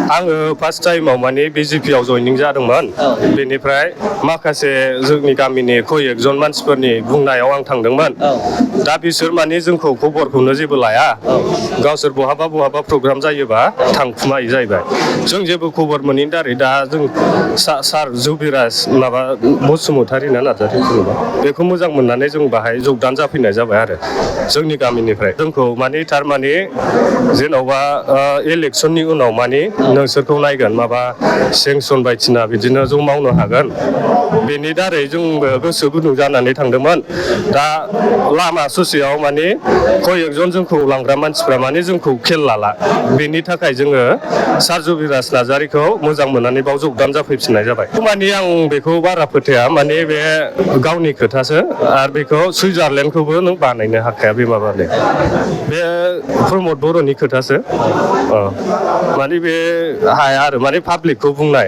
आङो फार्स्ट टाइमाव माने बिजेपिआव जयनिं जादोंमोन। बेनिफ्राय माखासे जोंनि गामिनि खय एकजन मानसिफोरनि बुंनायाव आं थांदोंमोन। दा बिसोर माने जोंखौ खबरखौनो जेबो लाया। गावसोर बहाबा प्रग्राम जायोबा थांखुमायो जाहैबाय। जों जेबो खबर मोनैनि दारै दा जों सार जुबिराज माबा बसुमतारी ना नार्जारी बेखौ मोजां मोननानै जों बाहाय जगदान जाफैनाय जाबाय आरो जोंनि गामिनिफ्राय। जोंखौ माने थारमाने जेन'बा इलेक्सननि उनाव माने नोंसोरखौ नायगोन माबा सेंसन बायदिसिना बिदिनो ज' मावनो हागोन। बेनि दारै जोंबो गोसो गुदुं जानानै थांदोंमोन। दा लामा ससेयाव माने खय एकजन जोंखौ लांग्रा मानसिफ्रा माने जोंखौ खेल लाला। बेनि थाखाय जोङो सार जुबिराज नार्जारीखौ मोजां मोननानै बाव जगदान जाफैफिननाय जाबाय। माने आं बेखौ बारा फोथाया माने बे गावनि खोथासो आरो बेखौ सुइजारलेण्डखौबो नों बानायनो हाखाया बे माबानो बे प्रमद बर'नि खोथासो माने बे हाया आरो माने पाब्लिकखौ बुंनाय